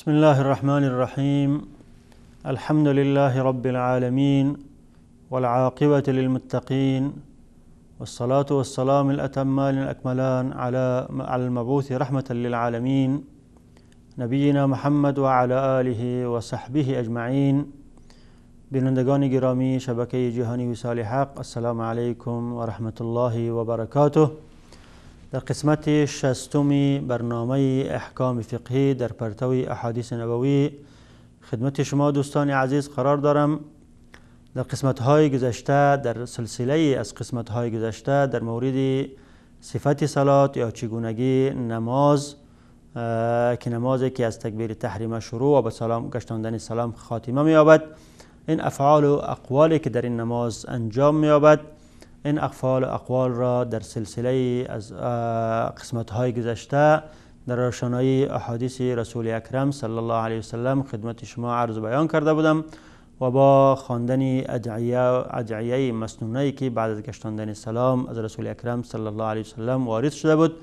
بسم الله الرحمن الرحیم. الحمد لله رب العالمین والعاقبة للمتقین والصلاة والسلام الأتمان الأكملان على المبعوث رحمة للعالمین نبینا محمد وعلى آله وصحبه اجمعین. بینندگان گرامی شبکه جهانی وصال حق، السلام علیکم و رحمت الله و برکاته. در قسمت شستم برنامه احکام فقهی در پرتو احادیث نبوی خدمت شما دوستان عزیز قرار دارم. در قسمت های گذشته، در سلسله از قسمت های گذشته در مورد صفت صلات یا چگونگی نماز، که نمازی که از تکبیر تحریمه شروع و به سلام گشتاندن سلام خاتمه می‌یابد، این افعال و اقوالی که در این نماز انجام می‌یابد، این افعال و اقوال را در سلسله از قسمت های گذشته در روشنایی احادیث رسول اکرم صلی الله علیه وسلم خدمت شما عرض بیان کرده بودم و با خواندن ادعیه مسنونه که بعد از گشتاندن سلام از رسول اکرم صلی الله علیه وسلم وارد شده بود،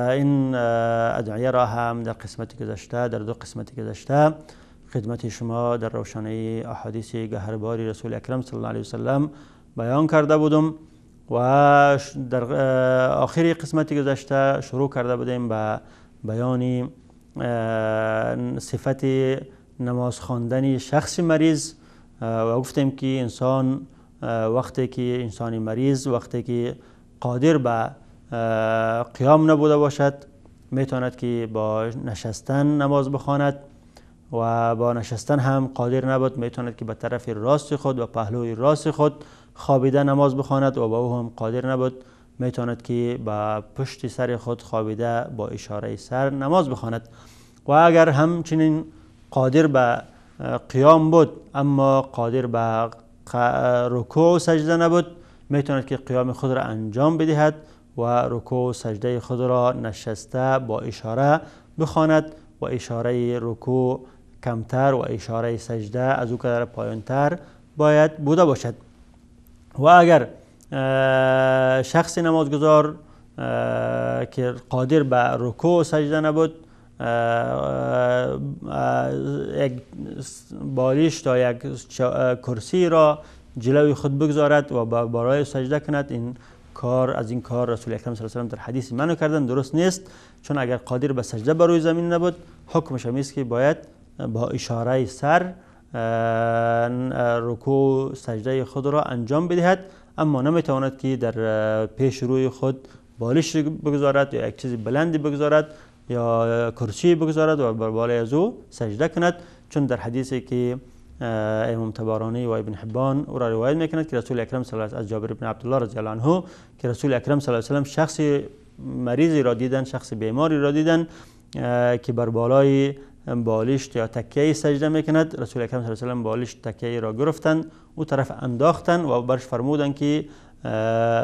این ادعیه را هم در قسمت گذشته، در دو قسمت گذشته خدمت شما در روشنایی احادیث گهرباری رسول اکرم صلی الله علیه وسلم بیان کرده بودم و در آخر قسمت گذشته شروع کرده بودیم به بیان صفت نماز خواندن شخص مریض و گفتیم که انسان وقتی که انسان مریض وقتی که قادر به قیام نبوده باشد، میتواند که با نشستن نماز بخواند و با نشستن هم قادر نبود، میتواند که به طرف راست خود و پهلوی راست خود خوابیده نماز بخواند و با او هم قادر نبود، میتواند که با پشت سر خود خوابیده با اشاره سر نماز بخواند. و اگر همچنین قادر به قیام بود اما قادر به رکوع و سجده نبود، میتواند که قیام خود را انجام بدهد و رکوع و سجده خود را نشسته با اشاره بخواند و اشاره رکوع کمتر و اشاره سجده از او که پایانتر باید بوده باشد. و اگر شخص نمازگزار که قادر به رکوع و سجده نبود، یک بالش تا یک کرسی را جلوی خود بگذارد و برای سجده کند، این کار از این کار رسول اکرم صلی الله علیه و سلم در حدیث منع کردن درست نیست، چون اگر قادر به سجده بر روی زمین نبود، حکمش هم است که باید با اشاره سر رکوع سجده خود را انجام بدهد، اما نمیتواند که در پیش روی خود بالش بگذارد یا یک چیز بلندی بگذارد یا کرسی بگذارد و بر بالای از او سجده کند، چون در حدیثی که امام طبرانی و ابن حبان او را روایت میکند که رسول اکرم صلی الله علیه و از جابر بن عبدالله رضی الله عنه که رسول اکرم صلی الله علیه و سلم شخص مریضی را دیدن، شخص بیماری را دیدن که بر بالای بالشت یا تکیه سجده میکند، رسول اکرم صلی الله علیه و سلم بالشت تکیه را گرفتند، او طرف انداختند و برش فرمودند که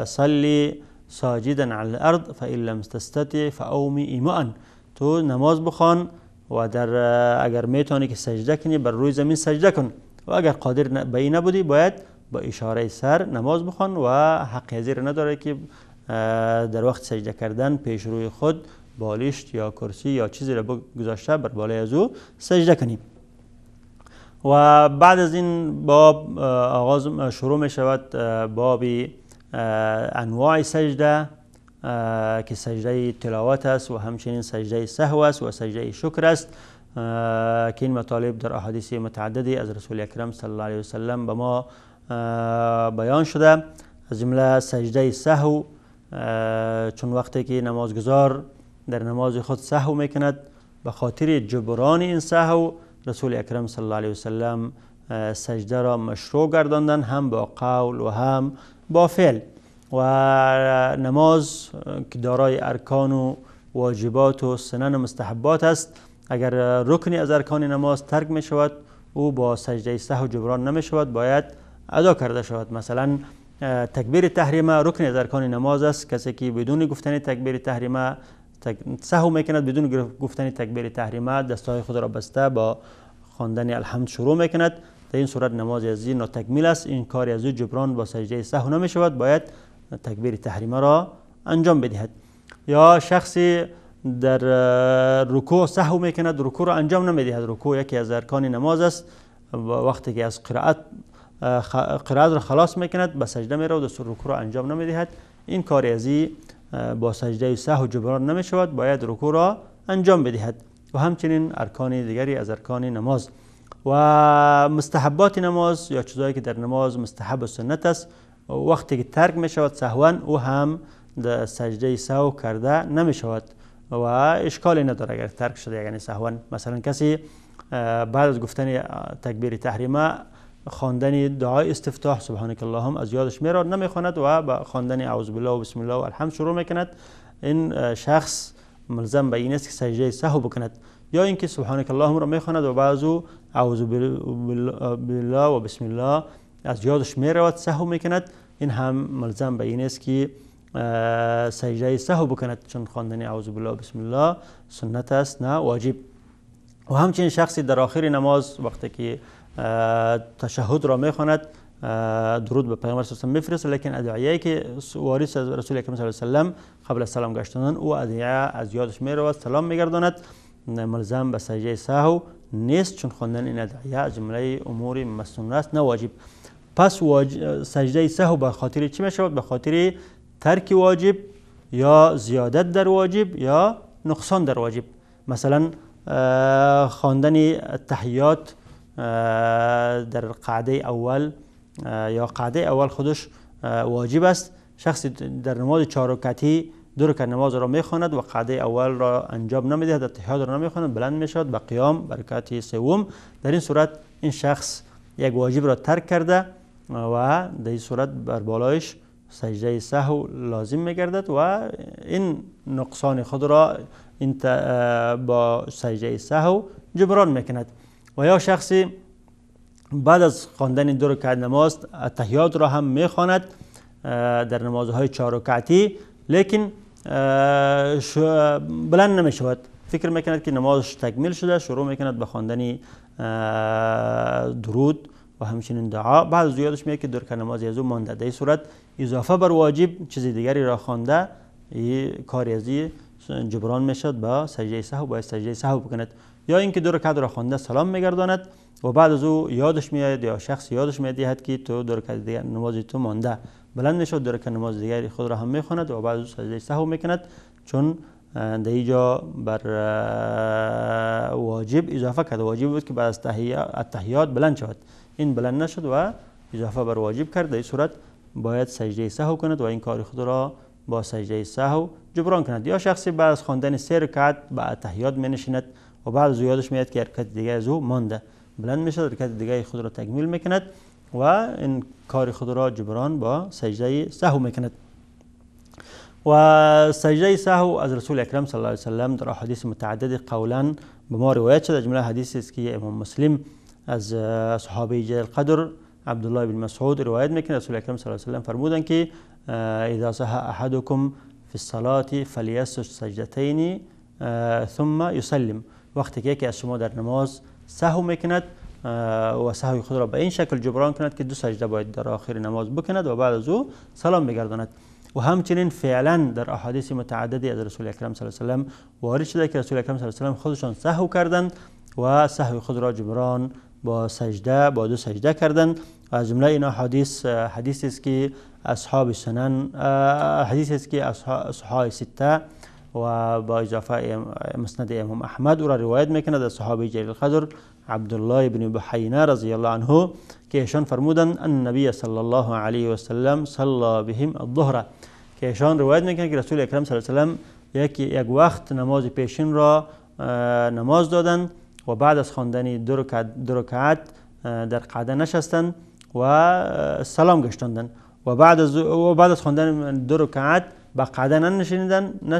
صلی ساجدا علی الارض فان لم تستطع فاومی ایماء، تو نماز بخوان و در اگر میتونی که سجده کنی بر روی زمین سجده کن و اگر قادر به این نبودی باید با اشاره سر نماز بخوان و حق زیر نداره که در وقت سجده کردن پیش روی خود بالشت یا کرسی یا چیزی را گذاشته بر بالای از او سجده کنی. و بعد از این باب آغاز شروع می شود باب انواع سجده که سجده تلاوت است و همچنین سجده سهو است و سجده شکر است، که این مطالب در احادیث متعددی از رسول اکرم صلی الله علیه وسلم به ما بیان شده. از جمله سجده سهو، چون وقتی که نمازگزار در نماز خود سهو میکند، به خاطر جبران این سهو رسول اکرم صلی الله علیه وسلم سجده را مشروع گرداندن، هم با قول و هم با فعل. و نماز که دارای ارکان و واجبات و سنن و مستحبات است، اگر رکنی از ارکان نماز ترک می شود او با سجده سهو جبران نمی شود، باید ادا کرده شود. مثلا تکبیر تحریمه رکن از ارکان نماز است، کسی که بدون گفتن تکبیر تحریمه سهو میکند، بدون گفتن تکبیر تحریمه دستهای خود را بسته با خواندن الحمد شروع میکند، در این صورت نماز از این ناتکمیل است، این کار از او جبران با سجده سهو نمی شود، باید تکبیر تحریمه را انجام بدهد. یا شخصی در رکوع سهو میکند، رکوع را انجام نمیدهد. رکوع یکی از ارکان نماز است. وقتی که از قرائت را خلاص میکند به سجده میرود و رکوع را انجام نمیدهد. این کار ازی با سجده سهو جبران نمیشود، باید رکوع را انجام بدهد. و همچنین ارکان دیگری از ارکان نماز و مستحبات نماز یا چیزهایی که در نماز مستحب و سنت است، وقتی که ترک میشود سهوا او هم در سجده سهو کرده نمیشود و اشکالی نداره اگر ترک شده، یعنی سهوا. مثلا کسی بعد از گفتن تکبیر تحریمه خواندن دعای استفتاح سبحانك اللهم از یادش میرود، نمیخواند و با خواندن اعوذ بالله و بسم الله و الحمد شروع میکند. این شخص ملزم به این است که سجده سهو بکند، یا اینکه سبحانك اللهم را میخواند و بعد از او اعوذ بالله و بسم الله از یادش میرود، سهو میکند. این هم ملزم به این است که سجده سهو بکند، چون خواندن اعوذ بالله و بسم الله سنت است نه واجب. و همچنین شخصی در آخر نماز وقتی که تشهد را میخواند درود به پیامبر صلی الله علیه و سلم میفرستد، لیکن ادعیه‌ای که وارث از رسول اکرم صلی الله علیه و سلم قبل از سلام گشتن او ادعیه از یادش میرود، سلام میگرداند، ملزم به سجده سهو نیست، چون خواندن این ادعیه از جمله امور مسنونه است نه واجب. پس سجده سهو به خاطر چی میشود؟ به خاطر ترک واجب یا زیادت در واجب یا نقصان در واجب. مثلا خواندن التحیات در قعده اول یا قعده اول خودش واجب است. شخص در نماز 4 رکعتی 2 رکعت نماز را میخواند و قعده اول را انجام نمیدهد، التحیات را نمیخواند، بلند میشود به قیام برکعت سوم. در این صورت این شخص یک واجب را ترک کرده و در این صورت بر بالایش سجده سهو لازم میگردد و این نقصان خود را این با سجده سهو جبران میکند. و یا شخصی بعد از خواندن 2 رکعت نماز التحیات را هم میخواند در نمازهای 4 رکعتی، لیکن بلند نمیشود، فکر میکند که نمازش تکمیل شده، شروع میکند به خواندن درود و همچنین دعا. بعد از یادش میاد که 2 رکعت نماز از او مانده. در این صورت اضافه بر واجب چیز دیگری را خوانده، این کاری از جبران میشد با سجده سهو، باید سجده سهو بکند. یا اینکه 2 رکعت را خوانده سلام میگرداند و بعد از او یادش میآید یا شخص یادش میدهد که تو 2 رکعت دیگر نماز تو مانده، بلند میشد 2 رکعت نماز دیگری خود را هم میخواند و بعد از او سجده سهو میکند، چون در اینجا بر واجب اضافه کرد. واجب بود که بعد از التحیات بلند شود، این بلند نشد و اضافه بر واجب کرد. در این صورت باید سجده سهو کند و این کار خود را با سجده سهو جبران کند. یا شخصی بعد از خواندن 3 رکعت به التحیات می نشیند و بعد از یادش میاد که رکعت دیگه از او مانده، بلند میشد رکعت دیگه خود را تکمیل میکند و این کار خود را جبران با سجده سهو میکند. و سجده سهو از رسول اکرم صلی الله علیه و سلم در احادیث متعدد قولا به ما روایت شده. جمله حدیثی است که امام مسلم از صحابه جلیل القدر عبدالله بن مسعود روایت میکنه، رسول اکرم صلی الله علیه و سلم فرمودند که اذا سها احدکم فی الصلاة فلیسجد سجدتین ثم یسلم. وقتی که یکی از شما در نماز سهو میکند و سهوی خود را به این شکل جبران کند که 2 سجده باید در آخر نماز بکند و بعد از او سلام بگرداند. و همچنین فعلا در احادیث متعددی از رسول اکرم صلی الله علیه و سلم وارد شده که رسول اکرم صلی الله علیه و سلم خودشان سهو کردند و سهو خود را جبران با سجده با 2 سجده کردند. از جمله این احادیث حدیثی است که اصحاب سنن، حدیثی است که اصحاب سته و با اضافه مسند امام احمد او را روایت میکند از صحابه جلیل القدر عبدالله بن بحینه رضی الله عنه که ایشان فرمودند النبی صلی الله علیه و سلم صلی بهم الظهر، که ایشان روایت میکنند که رسول اکرم صلی الله علیه و سلم یک وقت نماز پیشین را نماز دادند و بعد از خواندن 2 رکعت در قعده نشستند و سلام گشتاندند و بعد از خواندن 2 رکعت به قعده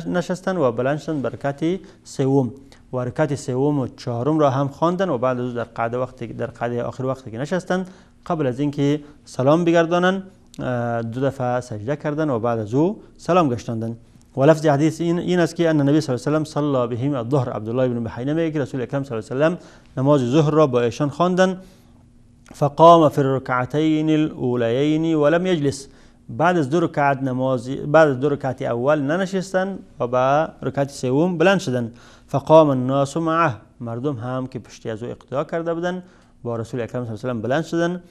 نشستند و بلند شدند به رکعت سوم و رکعت سوم و چهارم را هم خواندند و بعد از در قعده وقتی در قعده آخر وقتی که نشستند قبل از اینکه سلام بگردانند 2 دفعه سجده کردند و بعد از او سلام گشتاندند. و لفظ حدیث این است که ان النبی صلی الله علیه و سلم صلی بهم الظهر. عبدالله بن بحینه میگه که رسول اکرم صلی الله علیه و سلم نماز ظهر را با ایشان خواندند. فقام في الركعتين الأوليين ولم يجلس. بعد از دو رکعت نماز، بعد از دو رکعت اول ننشستن و به رکعت سوم بلند شدن. فقام الناس معه، مردم هم که پشتی از او اقتدا کرده بودن با رسول اکرم صلی الله علیه و سلم بلند شدن.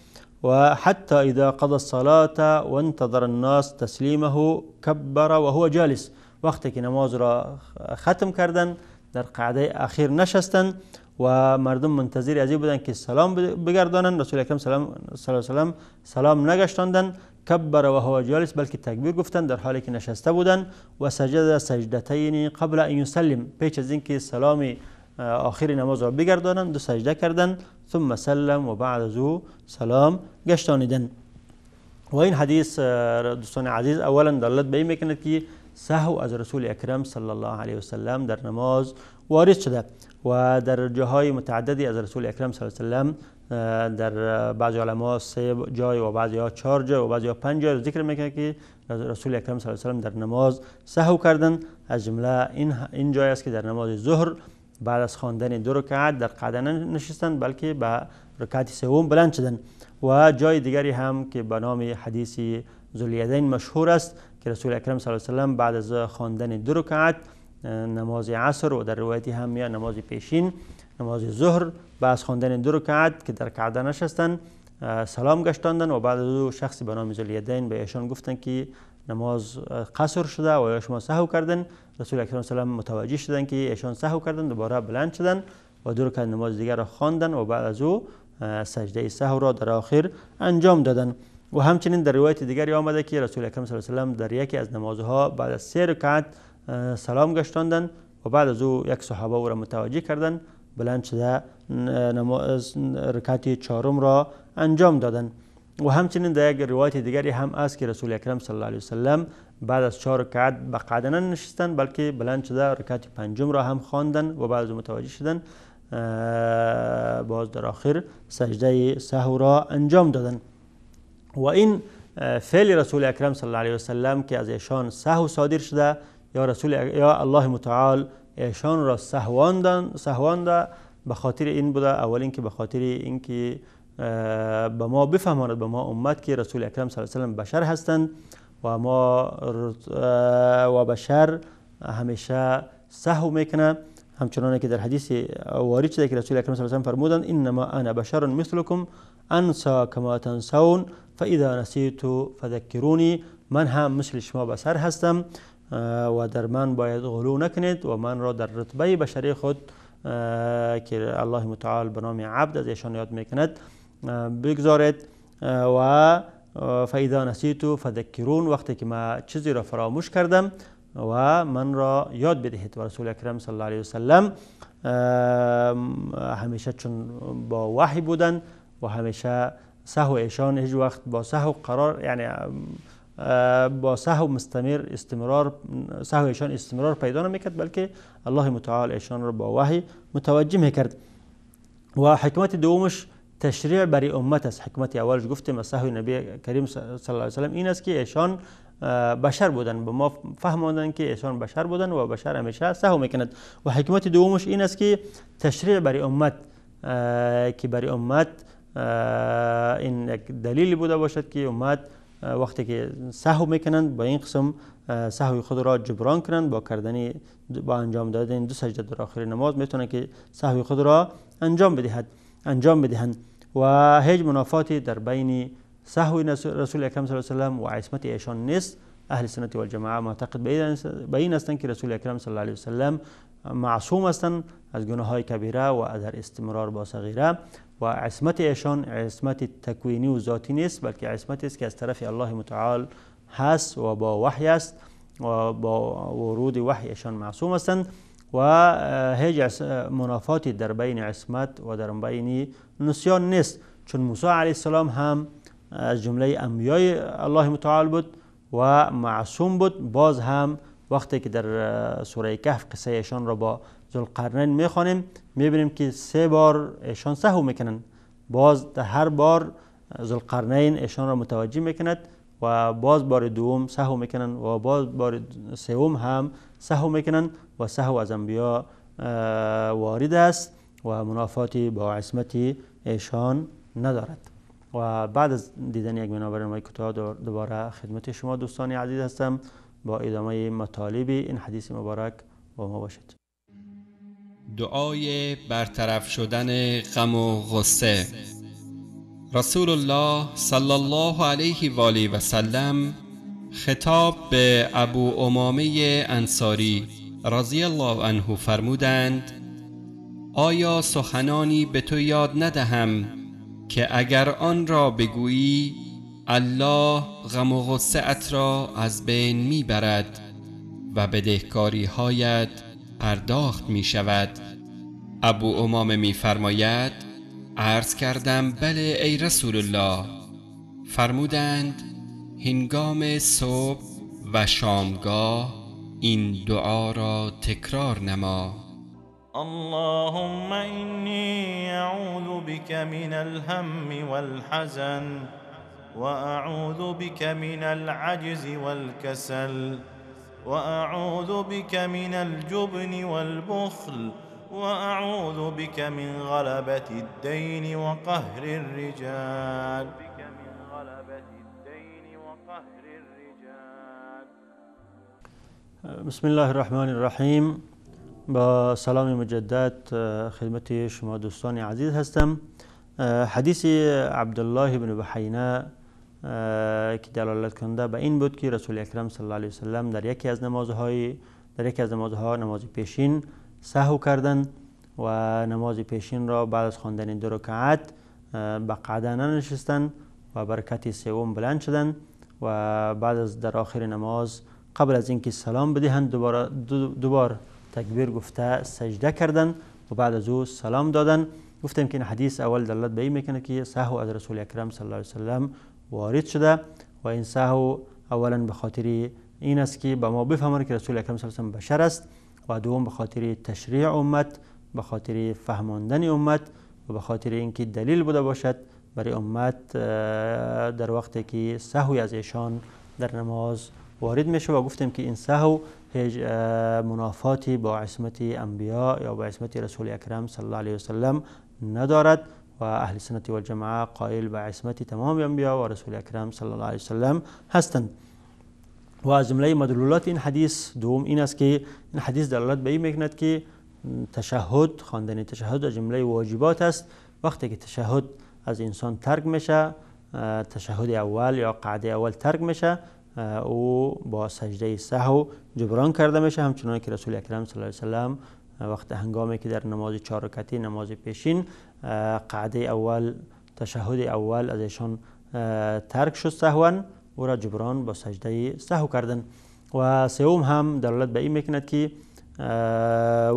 و حتی اذا قضى الصلاة وانتظر الناس تسلیمه کبر وهو جالس. وقتی که نماز را ختم کردن در قعده اخیر نشستن و مردم منتظر از این بودن که سلام بگردانند، رسول اکرم صلی الله علیه و سلم سلام نگشتاندن. کبر و هو جالس، بلکه تکبیر گفتن در حالی که نشسته بودن. و سجد سجدتین قبل ان یسلم، پیش از اینکه سلام آخر نماز را بگردانند دو سجده کردن. ثم سلم و بعد از او سلام گشتانیدن. و این حدیث دوستان عزیز اولا دلالت به این میکند که سهو از رسول اکرم صلی الله علیه و سلم در نماز وارد شده و در جاهای متعددی از رسول اکرم صلی الله علیه و سلم در بعضی علما سه جای و بعضی ها چهار جای و بعضی ها پنج جای ذکر میکنه که رسول اکرم صلی الله علیه و سلم در نماز سهو کردن. از جمله این جای است که در نماز ظهر بعد از خواندن دو رکعت در قعده نشستند بلکه به رکعت سوم بلند شدند. و جای دیگری هم که به نام حدیث ذوالیدین مشهور است که رسول اکرم صلی الله علیه و سلم بعد از خواندن دو رکعت نماز عصر و در روایتی هم میاد نماز پیشین نماز ظهر بعد از خواندن دو رکعت که در قعده نشستند سلام گشتاندن و بعد از او شخصی به نام ذوالیدین به ایشان گفتند که نماز قصر شده و یا شما سهو کردن. رسول اکرم صلی الله علیه و سلم متوجه شدند که ایشان سهو کردن، دوباره بلند شدن و دو رکعت نماز دیگر را خواندن و بعد از او سجده سهو را در آخر انجام دادن. و همچنین در روایت دیگری آمده که رسول اکرم صلی الله علیه و سلم در یکی از نمازها بعد از سه رکعت سلام گشتاندن و بعد از او یک صحابه او را متوجه کردن، بلند شده نماز رکعت چهارم را انجام دادن. و همچنین در یک روایت دیگری هم است که رسول اکرم صلی الله علیه و سلم بعد از چهار رکعت به قعده ننشستن بلکه بلند شده رکعت پنجم را هم خواندن و بعد از او متوجه شدن باز در آخر سجده سهو را انجام دادن. و این فعل رسول اکرم صلی الله علیه و سلم که از ایشان سهو صادر شده یا رسول یا الله متعال ایشان را سهوانده به خاطر این بوده، اولین که به خاطر اینکه به ما بفهماند، به ما امت که رسول اکرم صلی الله علیه و سلم بشر هستند و ما و بشر همیشه سهو میکنه. همچنان که در حدیث وارد شده که رسول اکرم صلی الله علیه و سلم فرمودند انما انا بشر مثلکم انسا کما تنسون فاذا نسیت فذکرونی، من هم مثل شما بشر هستم و در من باید غلو نکنید و من را در رتبه بشری خود که الله متعال به نام عبد از ایشان یاد میکند بگذارید. و فاذا نسیت فذکرون، وقتی که من چیزی را فراموش کردم و من را یاد بدهید. و رسول اکرم صلی الله علیه و سلم همیشه چون با وحی بودن و همیشه سهو ایشان هیچ وقت با سهو قرار، یعنی با سهو مستمر استمرار سهو ایشان استمرار پیدا نمیکرد بلکه الله متعال ایشان را با وحی متوجه میکرد. و حکمت دومش تشریع برای امت است. حکمت اولش گفتیم از سهو نبی کریم صلی الله علیه و سلم این است که ایشان بشر بودن، به ما فهماندن که ایشان بشر بودن و بشر همیشه سهو میکند. و حکمت دومش این است که تشریع برای امت، که برای امت این یک دلیل بوده باشد که امت وقتی که سهو میکنند با این قسم سهوی خود را جبران کنند با کردن با انجام دادن دو سجده در آخر نماز میتونند که سهوی خود را انجام بدهند. و هیچ منافاتی در بین سهو رسول اکرم صلی الله علیه و سلم و عصمت ایشان نیست. اهل سنت والجماعه معتقد به این هستند که رسول اکرم صلی الله علیه و سلم معصوم هستند از گناه های کبیره و از هر استمرار با صغیره، و عصمت ایشان عصمت تکوینی و ذاتی نیست بلکه عصمتی است که از طرف الله متعال هست و با وحی است و با ورود وحی ایشان معصوم هستند و هیچ منافاتی در بین عصمت و در بین نسیان نیست. چون موسی علیه السلام هم از جمله انبیای الله متعال بود و معصوم بود، باز هم وقتی که در سوره کهف قصه ایشان را با ذوالقرنین میخوانیم میبینیم که سه بار ایشان سهو میکنن، باز در هر بار ذوالقرنین ایشان را متوجه میکند و باز بار دوم سهو میکنن و باز بار سوم هم سهو میکنن و سهو از انبیا وارد است و منافاتی با عصمت ایشان ندارد. و بعد از دیدن یک برنامه کوتاه دوباره خدمت شما دوستان عزیز هستم با ادامه مطالب این حدیث مبارک. با ما باشید. دعای برطرف شدن غم و غصه. رسول الله صلی الله علیه و آله و سلم خطاب به ابو امامه انصاری رضی الله عنه فرمودند: آیا سخنانی به تو یاد ندهم که اگر آن را بگویی الله غم و غصه ات را از بین میبرد و بدهکاری هایت پرداخت می شود؟ ابو امامه می فرماید: عرض کردم بله ای رسول الله. فرمودند: هنگام صبح و شامگاه این دعا را تکرار نما: اللهم إني أعوذ بك من الهم والحزن وأعوذ بك من العجز والكسل وأعوذ بك من الجبن والبخل وأعوذ بك من غلبة الدين وقهر الرجال. بسم الله الرحمن الرحیم. با سلام مجدد خدمت شما دوستان عزیز هستم. حدیث عبدالله بن بحینه که دلالت کننده به این بود که رسول اکرم صلی الله علیه وسلم در یکی از نمازها نماز پیشین سهو کردند و نماز پیشین را بعد از خواندن دو رکعت به قعده ننشستند و برکت سوم بلند شدند و بعد از در آخر نماز قبل از اینکه سلام بدهند دوبار تکبیر گفته سجده کردند و بعد از او سلام دادند. گفتیم که این حدیث اول دلالت به این میکنه که سهو از رسول اکرم صلی الله علیه وسلم وارد شده و این سهو اولا به خاطر این است که به ما بفهمند که رسول اکرم صلی الله علیه وسلم بشر است و دوم به خاطر تشریع امت، به خاطر فهماندن امت و به خاطر اینکه دلیل بوده باشد برای امت در وقتی که سهوی از ایشان در نماز وارد میشه. و گفتیم که این سهو هیچ منافاتی با عصمت انبیا یا با عصمت رسول اکرم صلی الله علیه وسلم ندارد و اهل سنت و الجماعه قائل به عصمت تمام انبیا و رسول اکرم صلی الله علیه وسلم هستند. و از جمله مدلولات این حدیث دوم این است که این حدیث دلالت به این میکند که تشهد، خواندن تشهد از جمله واجبات است. وقتی که تشهد از انسان ترک میشه، تشهد اول یا قعده اول ترک میشه، او با سجده سهو جبران کرده میشه، همچنان که رسول اکرم صلی الله علیه وسلم وقت هنگامی که در نماز چهار رکعتی نماز پیشین قعده اول، تشهد اول از ایشان ترک شد سهوا، او را جبران با سجده سهو کردن. و سوم هم دلالت به این میکند که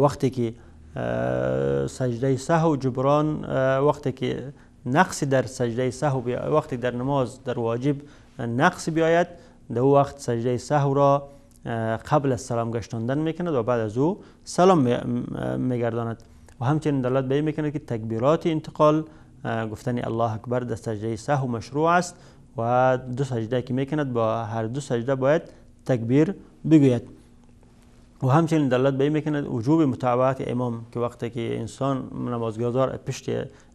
وقتی که سجده سهو جبران، وقتی که نقص در سجده سهو، وقتی در نماز در واجب نقص بیاید، در او وقت سجده سهو را قبل از سلام گشتاندن میکند و بعد از او سلام میگرداند. و همچنین دلالت به این میکند که تکبیرات انتقال، گفتن الله اکبر در سجده سهو مشروع است و دو سجده که میکند با هر دو سجده باید تکبیر بگوید. و همچنین دلالت به این میکند وجوب متابعت امام، که وقتی که انسان نمازگزار پشت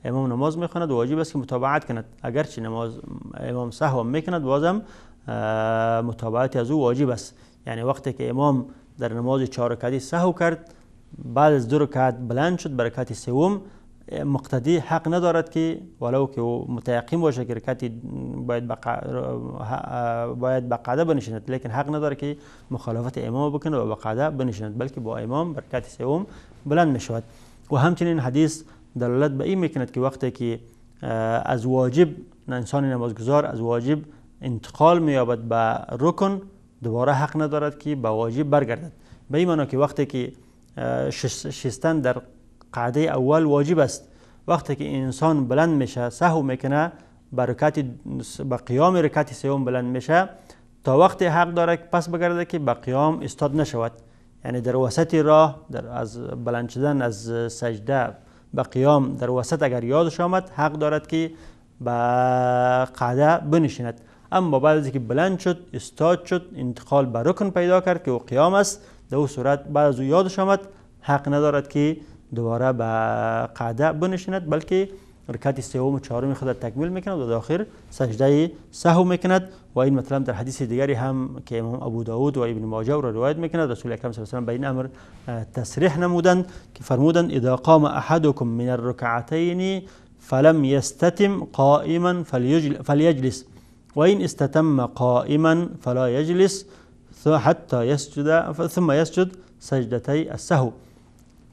امام نماز میخواند واجب است که متابعت کند، اگرچه نماز امام سهو میکند بازم متابعت از او واجب است. یعنی وقتی که امام در نماز چهار رکعتی سهو کرد، بعد از دو رکعت بلند شد برکت سوم، مقتدی حق ندارد که ولو که او متیقن باشه که رکعتی باید به قعده بنشیند، لیکن حق نداره که مخالفت امام بکنه و به قعده بنشیند، بلکه با امام برکت سوم بلند میشود. و همچنین حدیث دلالت به این میکند که وقتی که از واجب انسان نمازگزار از واجب انتقال مییابد به رکن، دوباره حق ندارد که به واجب برگردد. به این معنا که وقتی که شستن در قعده اول واجب است، وقتی که انسان بلند میشه سهو میکنه، به قیام رکعت سوم بلند میشه، تا وقتی حق داره که پس بگرده که به قیام استاد نشود. یعنی در وسط راه، در از بلند شدن از سجده به قیام در وسط اگر یادش آمد، حق دارد که به قعده بنشیند. اما بعد از اینکه بلند شد، استاد شد، انتقال به رکن پیدا کرد که او قیام است، در او صورت بعد از او یادش آمد، حق ندارد که دوباره به قعده بنشیند، بلکه رکعت سوم و چهارم خود را تکمیل میکند و در آخر سجده سهو میکند. و این مطلب در حدیث دیگری هم که امام ابو داود و ابن ماجه را روایت میکند، رسول اکرم صلی الله علیه و سلم به این امر تصریح نمودند که فرمودند اذا قام احدكم من الركعتين فلم يستتم قائما فليجلس وإن استتم قائما فلا يجلس حتى يسجد ثم يسجد سجدتي السهو.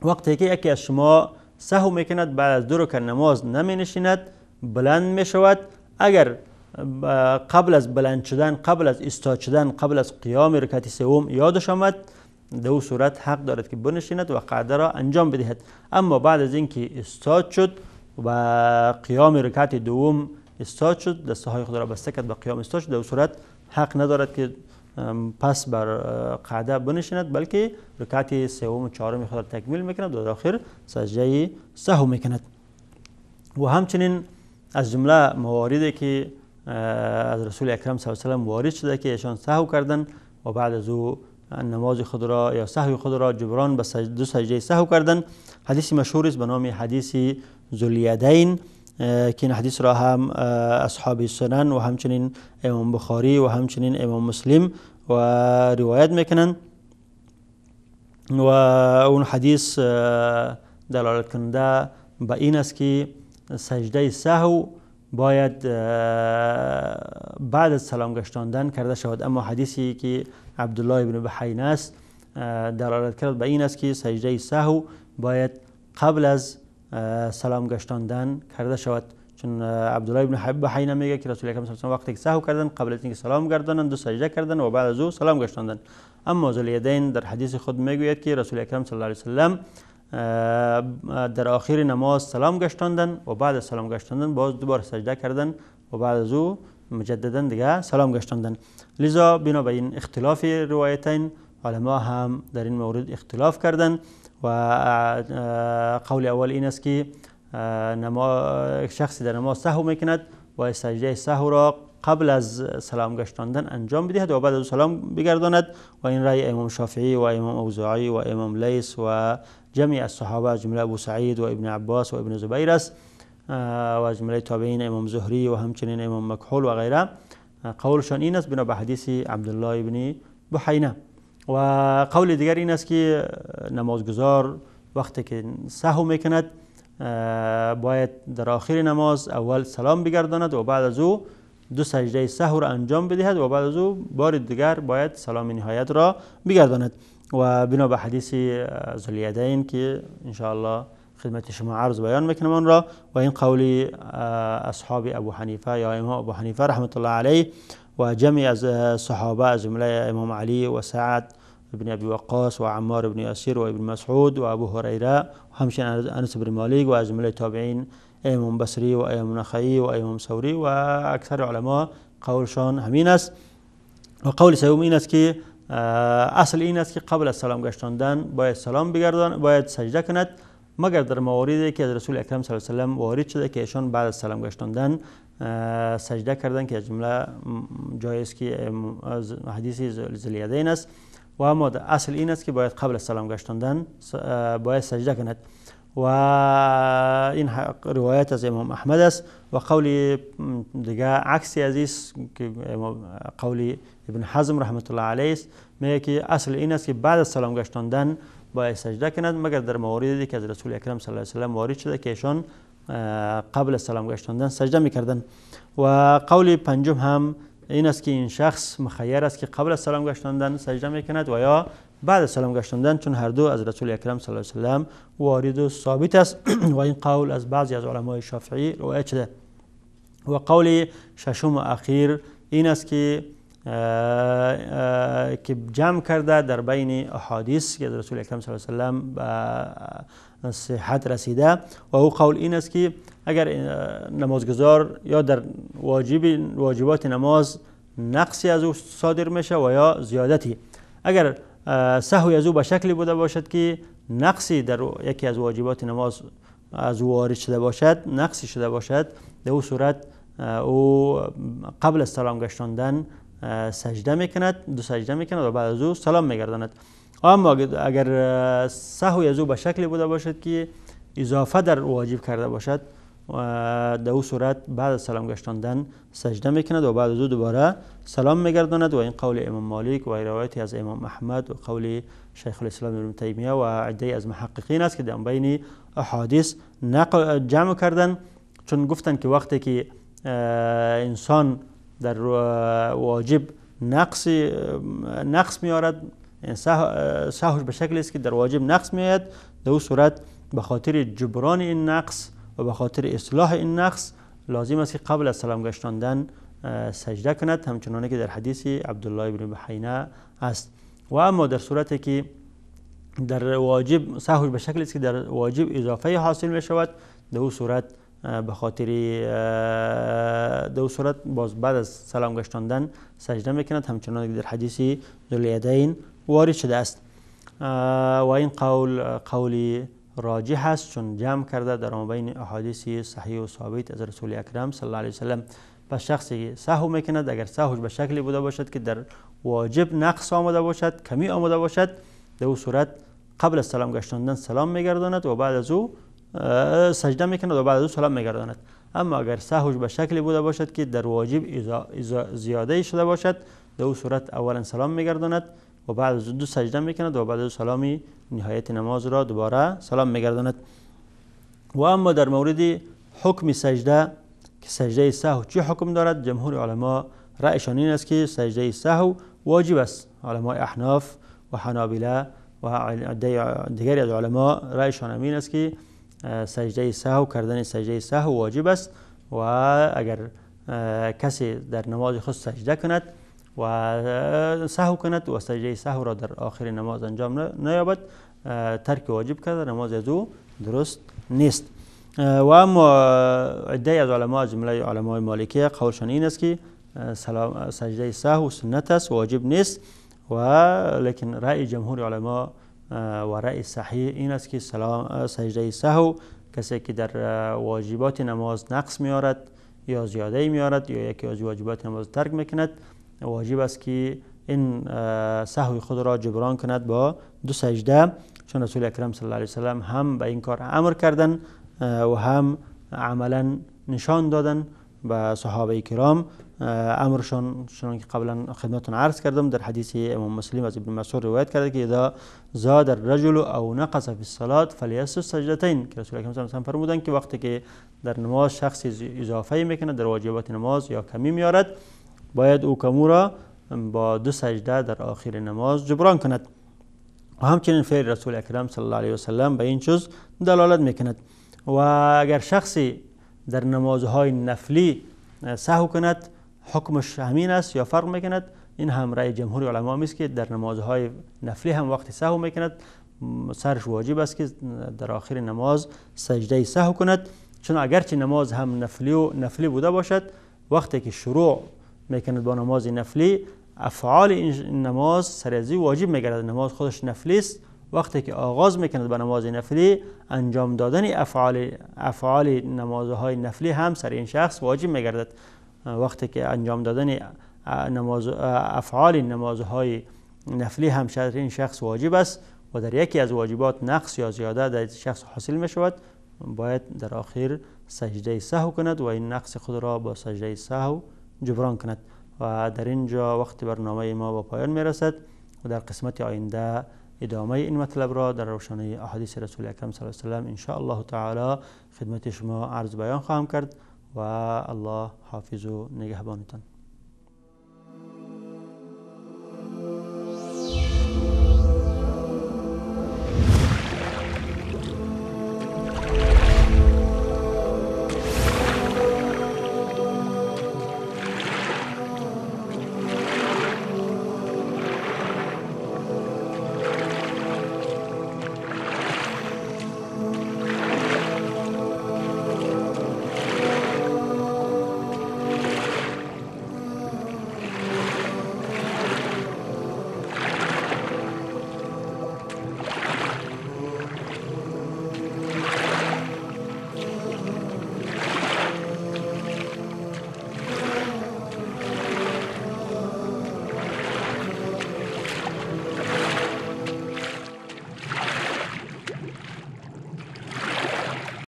وقتی که یکی از شما سهو میکند بعد از دو رکعت نماز نمی نشیند، بلند می شود. اگر قبل از بلند شدن، قبل از ایستاد شدن، قبل از قیام رکعت سوم یادش آمد، در او صورت حق دارد که بنشیند و قعده را انجام بدهد. اما بعد از اینکه ایستاد شد و قیام رکعت دوم ایستاد شد، دستهای خود را بسته کرد و قیام ایستاد شد، در او صورت حق ندارد که پس بر قعده بنشیند، بلکه رکعت سوم و چهارم خود را تکمیل میکند و در آخر سجده سهو میکند. و همچنین از جمله مواردی که از رسول اکرم صلی الله علیه و سلم وارد شده که ایشان سهو کردن و بعد از او نماز خود را یا سهو خود را جبران به دو سجده سهو کردن، حدیث مشهور است به نام حدیث ذوالیدین که این حدیث را هم اصحاب سنن و همچنین امام بخاری و همچنین امام مسلم و روایت میکنند. و اون حدیث دلالت کننده به این است که سجده سهو باید بعد از سلام گشتاندن کرده شود. اما حدیثی که عبدالله بن بحینه است دلالت کرد به این است که سجده سهو باید قبل از سلام گشتاندن کرده شود، چون عبدالله بن بحینه میگه که رسول اکرم صلی الله علیه و آله وقتی که سهو کردن قبل از اینکه سلام گردانند دو سجده کردن و بعد از او سلام گشتاندن. اما ذوالیدین در حدیث خود میگوید که رسول اکرم صلی الله علیه و سلم در آخر نماز سلام گشتاندن و بعد از سلام گشتاندن باز دوباره سجده کردن و بعد از او مجددا دیگه سلام گشتاندن. لذا بنا به این اختلاف روایتین علما هم در این مورد اختلاف کردن و قول اول این است که شخصی در نماز سهو میکند و سجده سهو را قبل از سلام گشتاندن انجام بدهد و بعد از سلام بگرداند، و این رأی امام شافعی و امام اوزاعی و امام لیث و جمع الصحابه از جمله ابو سعید و ابن عباس و ابن زبیر است و از جمله تابعین امام زهری و همچنین امام مکحول و غیره. قولشان این است بنا به حدیث عبدالله ابن بحینه. و قول دیگر این است که نمازگزار وقتی که سهو میکند باید در آخر نماز اول سلام بگرداند و بعد از او دو سجده سهو را انجام بدهد و بعد از او بار دیگر باید سلام نهایت را بگرداند. و بنا به حدیث ذوالیدین که انشاءالله خدمت شما عرض بیان میکنم آن را، و این قول اصحاب ابو حنیفه یا امام ابو حنیفه رحمت الله علیه و جمعی از صحابه از جمله امام علی و سعد بن ابی وقاص و عمار بن یاسر و ابن مسعود و ابو هریره و همچنین انس بن مالک و از جمله تابعین امام بصری و امام نخعی و امام ثوری و اکثر علما قولشان همین است. و قول سوم این است که اصل این است که قبل از سلام گشتاندن باید سلام بگردان، باید سجده کند، مگر در مواردی که از رسول اکرم صلی الله علیه و سلم وارد شده که ایشان بعد از سلام گشتاندن سجده کردن، که از جمله جایی است که از حدیث ذوالیدین است. و اما اصل این است که باید قبل از سلام گشتاندن باید سجده کند، و این روایت از امام احمد است. و قول دیگه عکسی از است که قول ابن حزم رحمت الله علیه است، میگه که اصل این است که بعد از سلام گشتاندن باید سجده کند، مگر در مواردی که از رسول اکرم صلی الله علیه و سلم وارد شده که ایشان قبل از سلام گشتاندن سجده میکردن. و قول پنجم هم این است که این شخص مخیر است که قبل از سلام گشتاندن سجده میکند و یا بعد از سلام گشتاندن، چون هر دو از رسول اکرم صلی الله علیه و سلم وارد و ثابت است. و این قول از بعضی از علمای شافعی روایت شده. و قول ششم و اخیر این است که جمع کرده در بین احادیث که از رسول اکرم صلی الله علیه و سلم به صحت رسیده، و او قول این است که اگر نمازگزار یا در واجبات نماز نقصی از او صادر میشه و یا زیادتی، اگر سهوی از او به شکلی بوده باشد که نقصی در یکی از واجبات نماز از او وارد شده باشد، نقصی شده باشد، در او صورت او قبل از سلام گشتاندن سجده میکند، دو سجده میکند و بعد از او سلام میگرداند. اما اگر سهوی از او به شکلی بوده باشد که اضافه در واجب کرده باشد، و در او صورت بعد از سلام گشتاندن سجده میکند و بعد از او دوباره سلام میگرداند. و این قول امام مالک و روایتی از امام احمد و قول شیخ الاسلام ابن تیمیه و عده از محققین است که در بین احادیث نقل جمع کردن، چون گفتن که وقتی که انسان در واجب نقص میارد، سهوش به شکلی است که در واجب نقص میآید، در او صورت به خاطر جبران این نقص و به خاطر اصلاح این نقص لازم است که قبل از سلام گشتاندن سجده کند، همچنانه که در حدیث عبدالله بن بحینه است. و اما در صورتی که در واجب سهوش به شکلی است که در واجب اضافه حاصل می شود، در او صورت به خاطر در او صورت باز بعد از سلام گشتاندن سجده میکند، همچنان که در حدیث ذوالیدین وارد شده است. و این قول قولی راجح است، چون جمع کرده در مابین احادیث صحیح و ثابت از رسول اکرم صلی الله علیه وسلم. پس شخصی سهو میکند، اگر سهوش به شکلی بوده باشد که در واجب نقص آمده باشد، کمی آمده باشد، در او صورت قبل از سلام گشتاندن سلام میگرداند و بعد از او سجده میکند و بعد از او سلام میگرداند. اما اگر سهوش به شکلی بوده باشد که در واجب زیاده شده باشد، در او صورت اولا سلام میگرداند و بعد از دو سجده میکند و بعد از سلامی نهایت نماز را دوباره سلام میگرداند. و اما در مورد حکم سجده که سجده سهو چه حکم دارد، جمهور علما رأیشان این است که سجده سهو واجب است. علمای احناف و حنابله و دیگری از علما رأیشان این است که سجده سهو کردن سجده سهو واجب است و اگر کسی در نماز خود سجده کند و سهو کند و سجده سهو را در آخر نماز انجام نیابد، ترک واجب کرده، نماز از او درست نیست. و اما عده از علما از جمله علمای مالکیه قولشان این است که سجده سهو سنت است، واجب نیست، و لیکن رأی جمهور علما و رأی صحیح این است که سجده سهو کسی که در واجبات نماز نقص میارد یا زیاده میارد یا یکی از واجبات نماز ترک میکند، واجب است که این سهو خود را جبران کند با دو سجده، چون رسول اکرم صلی الله علیه وسلم هم به این کار امر کردن و هم عملا نشان دادن به صحابه کرام. امرشان چون که قبلا خدمتتون عرض کردم در حدیث امام مسلم از ابن مسعود روایت کرده که اذا زاد الرجل او نقص فی الصلاة فلیسجد سجدتین، که رسول اکرم صلی الله علیه و سلم فرمودند که وقتی که در نماز شخص اضافه میکنه در واجبات نماز یا کمی میارد، باید او کمو را با دو سجده در آخر نماز جبران کند. و همچنین فعل رسول اکرم صلی الله علیه و سلم به این چیز دلالت میکند. و اگر شخصی در نمازهای نفلی سهو کند، حکمش همین است یا فرق میکند؟ این هم رأی جمهور علما است که در نمازهای نفلی هم وقتی سهو میکند سرش واجب است که در آخر نماز سجده سهو کند، چون اگرچه نماز هم نفلی و نفلی بوده باشد، وقتی که شروع میکند با نماز نفلی، افعال این نماز سر از واجب میگردد. نماز خودش نفلی است، وقتی که آغاز میکند به نماز نفلی، انجام دادن افعال نمازهای نفلی هم سر این شخص واجب میگردد. وقتی که انجام دادن افعال نمازهای نفلی هم سر این شخص واجب است و در یکی از واجبات نقص یا زیاده در شخص حاصل میشود، باید در آخر سجده سهو کند و این نقص خود را با سجده سهو جبران کند. و در اینجا وقت برنامه ما با پایان میرسد و در قسمت آینده ادامه این مطلب را در روشنه احادیث رسول اکرم صلی الله علیه و سلم ان شاء الله تعالی خدمت شما عرض بیان خواهم کرد. و الله حافظ و نگهبانتان.